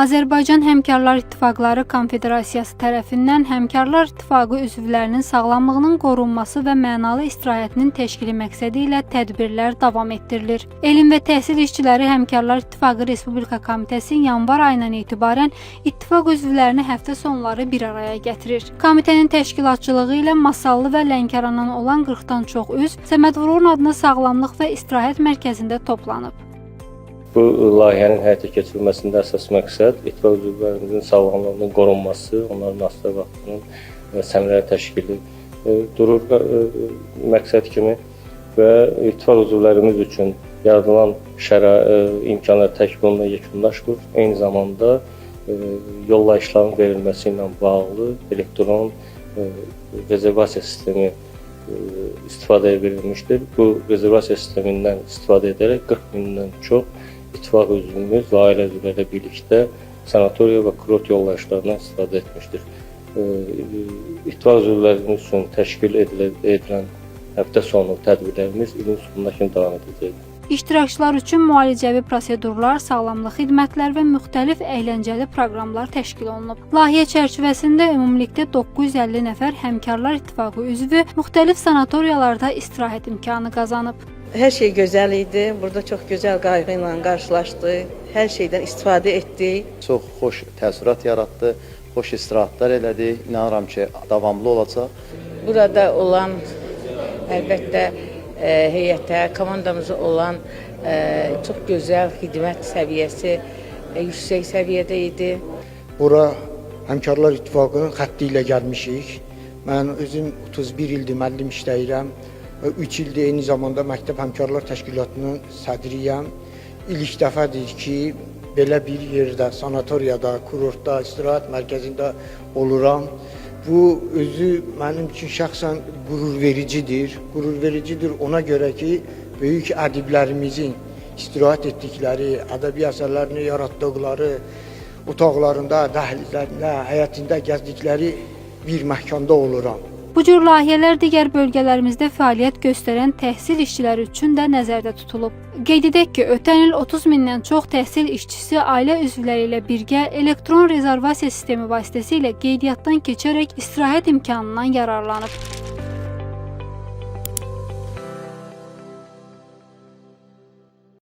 Azərbaycan Həmkarlar İttifaqları Konfederasiyası tərəfindən Həmkarlar İttifaqı üzvlərinin sağlamlığının qorunması və mənalı istirahətinin təşkili məqsədi ilə tədbirlər davam etdirilir. Elm və Təhsil İşçiləri Həmkarlar İttifaqı Respublika Komitəsi yanvar ayından etibarən ittifaq üzvlərini həftə sonları bir araya gətirir. Komitənin təşkilatçılığı ilə Masallı və Lənkərandan olan 40-dan çox üzv Səməd Vurğun adına sağlamlıq və istirahət mərkəzində toplanıb. Bu layihənin həyata keçirilməsində əsas məqsəd ittifaq üzvlərimizin sağlamlığının qorunması, onların asudə vaxtının səmərəli təşkili durur məqsəd kimi və ittifaq üzvlərimiz üçün yaradılan imkanlar tək bununla yekunlaşmır. Eyni zamanda yollayışların verilməsi ilə bağlı elektron rezervasiya sistemi istifadəyə verilmişdir. Bu rezervasiya sistemindən istifadə edərək 40 mindən çox ittifaq üzvümüz və ailə üzvləri ilə birlikdə sanatoriya və kurort yollayışlarından istifadə etmişdir. İttifaq üzvlərimiz üçün təşkil edilən həftə sonu tədbirlərimiz ilin sonuna kimi davam edəcəkdir. İştirakçılar üçün müalicəvi prosedurlar, sağlamlıq xidmətləri və müxtəlif əyləncəli proqramlar təşkil olunub. Layihə çərçivəsində ümumilikdə 950 nəfər Həmkarlar İttifaqı üzvü müxtəlif sanatoriyalarda istirahət imkanı qazanıb. Hər şey gözəl idi. Burada çox gözəl qayğı ilə qarşılaşdıq. Hər şeydən istifadə etdik. Çox xoş təəssürat yaratdı, xoş istirahətlər elədik. İnanıram ki, davamlı olacaq. Burada olan əlbəttə heyətə, komandamıza olan çox gözəl xidmət səviyyəsi yüksək səviyyədə idi. Bura Həmkarlar İttifaqının xətti ilə gəlmişik. Mən özüm 31 ildir müəllim işləyirəm və 3 ildir eyni zamanda Məktəb Həmkarlar Təşkilatının sədriyəm. İlk dəfədir ki, belə bir yerdə, sanatoriyada, kurortda, istirahət mərkəzində oluram. Bu özü mənim üçün şəxsən qürurvericidir. Qürurvericidir ona görə ki, böyük ədiblərimizin istirahət etdikləri, ədəbi əsərlərini yaratdıqları otaqlarında, dəhlizlərində, həyətində gəzdikləri bir məkanda oluram. Bu cür layihələr digər bölgələrimizdə fəaliyyət göstərən təhsil işçiləri üçün də nəzərdə tutulub. Qeyd edək ki, ötən il 30 mindən çox təhsil işçisi ailə üzvləri ilə birgə elektron rezervasiya sistemi vasitəsilə qeydiyyatdan keçərək istirahət imkanından yararlanıb.